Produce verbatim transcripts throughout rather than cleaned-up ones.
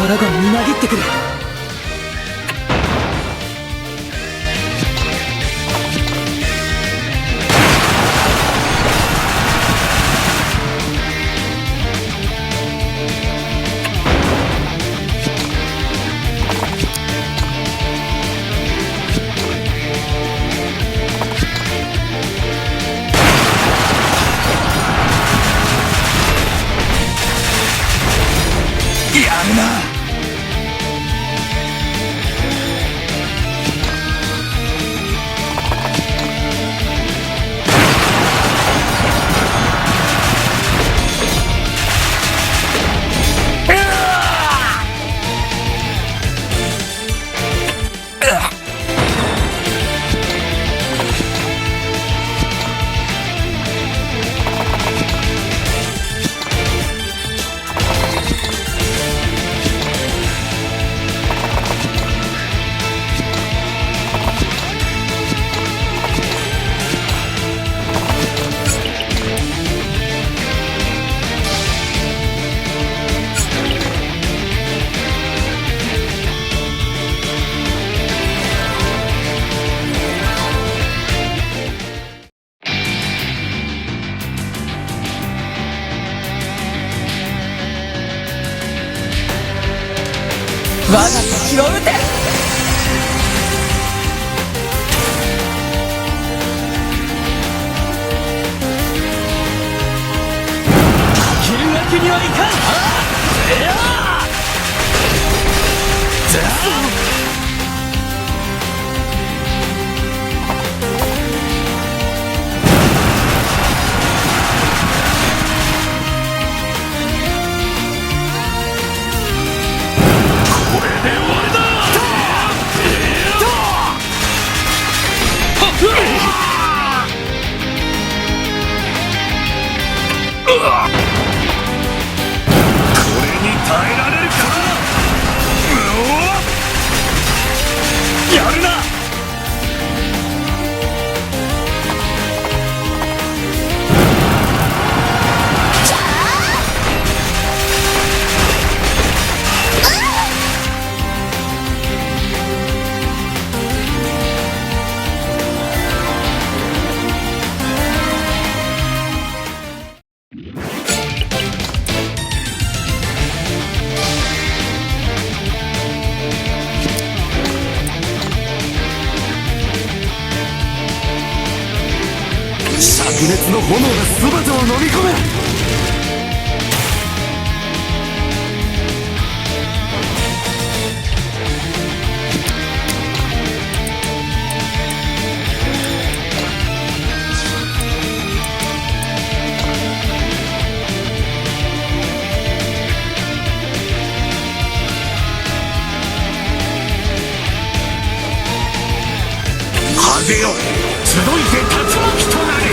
力がみなぎってくる。 やるな。 我が道を打て。切るわけにはいかん。 これに耐えられるか？やるな！ 灼熱の炎が全てを飲み込め！ 風よ、集いて、竜巻となれ！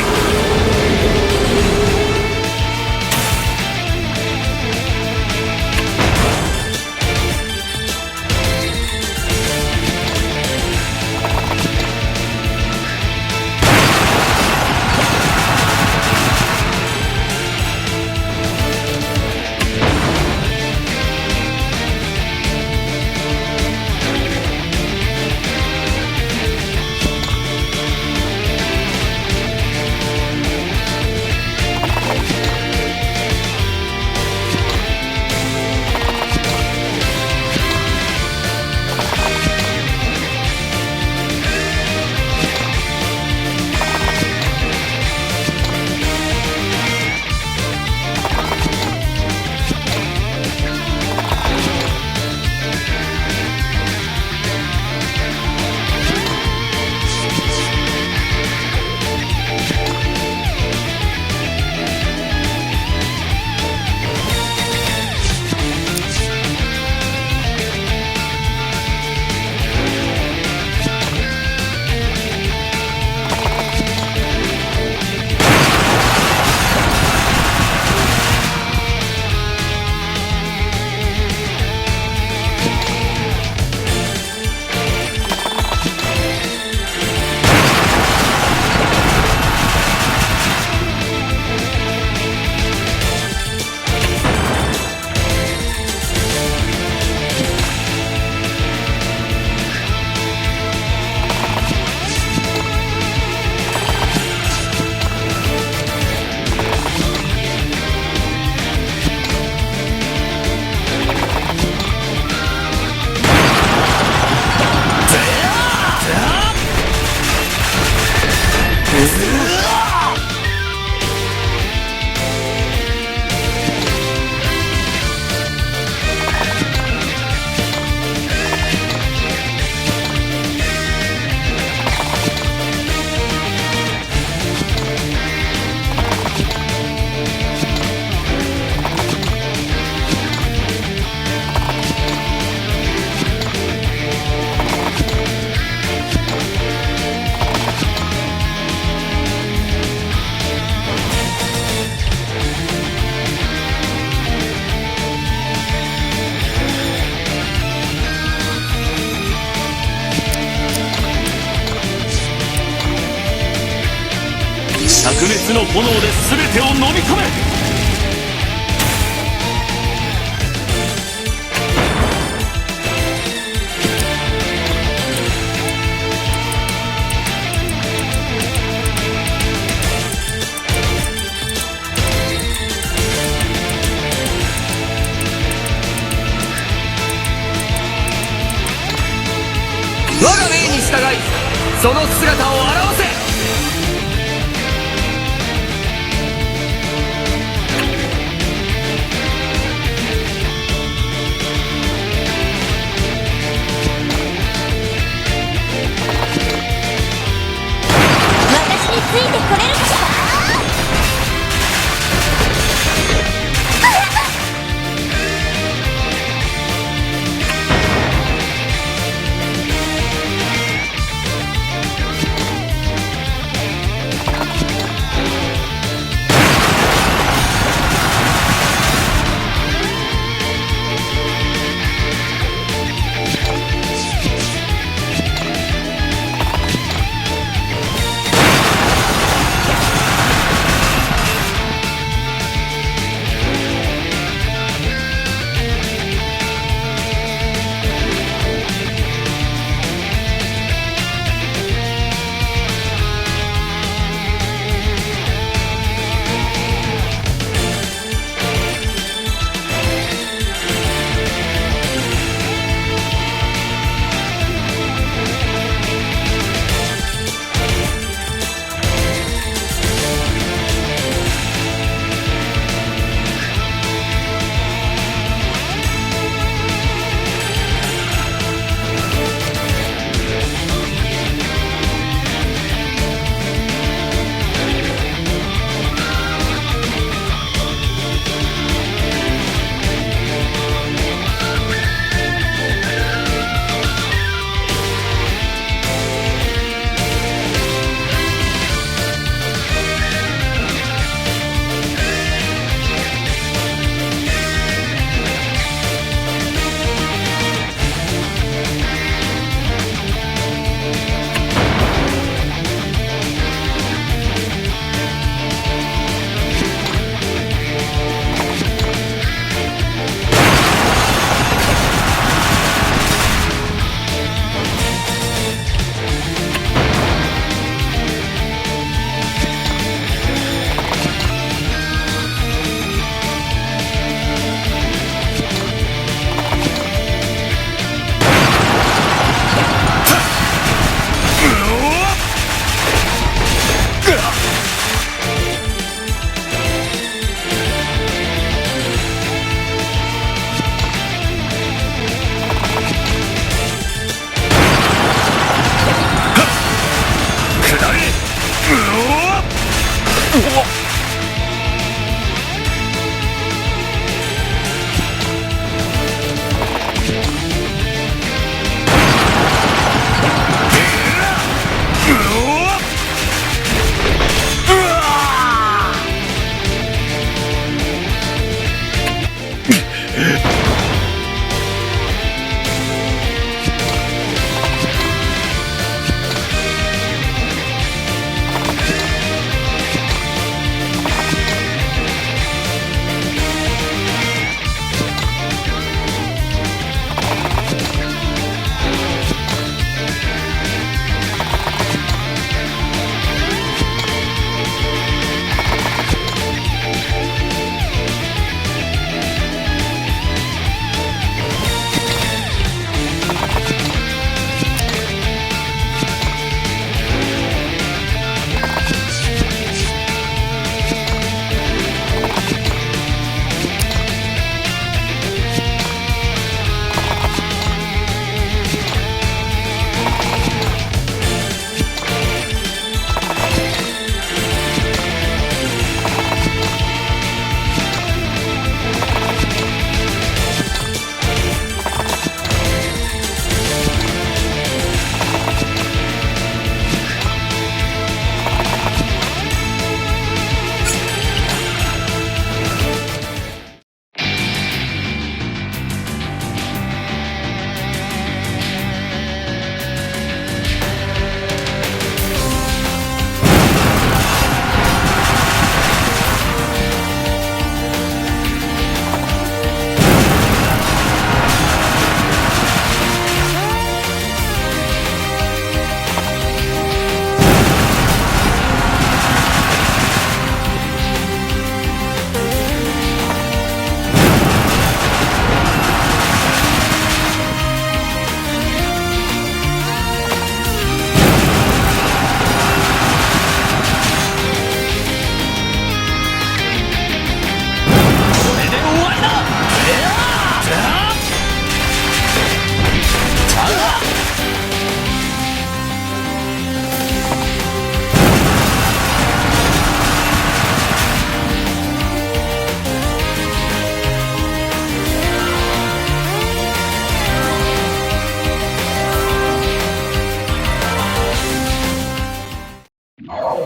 灼熱の炎で全てを飲み込め。我が命に従い、その姿を現せ。私についてこれるかしら？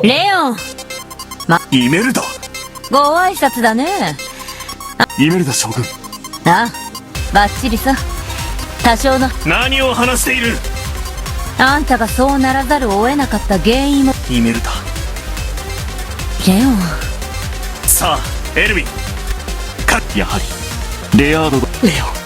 レオン。イメルダ。ご挨拶だね。イメルダ将軍。あ、バッチリさ。多少の。何を話している？あんたがそうならざるを得なかった原因も。イメルダ。レオン。さあ、エルヴィン。か、やはり、レアードが。レオン。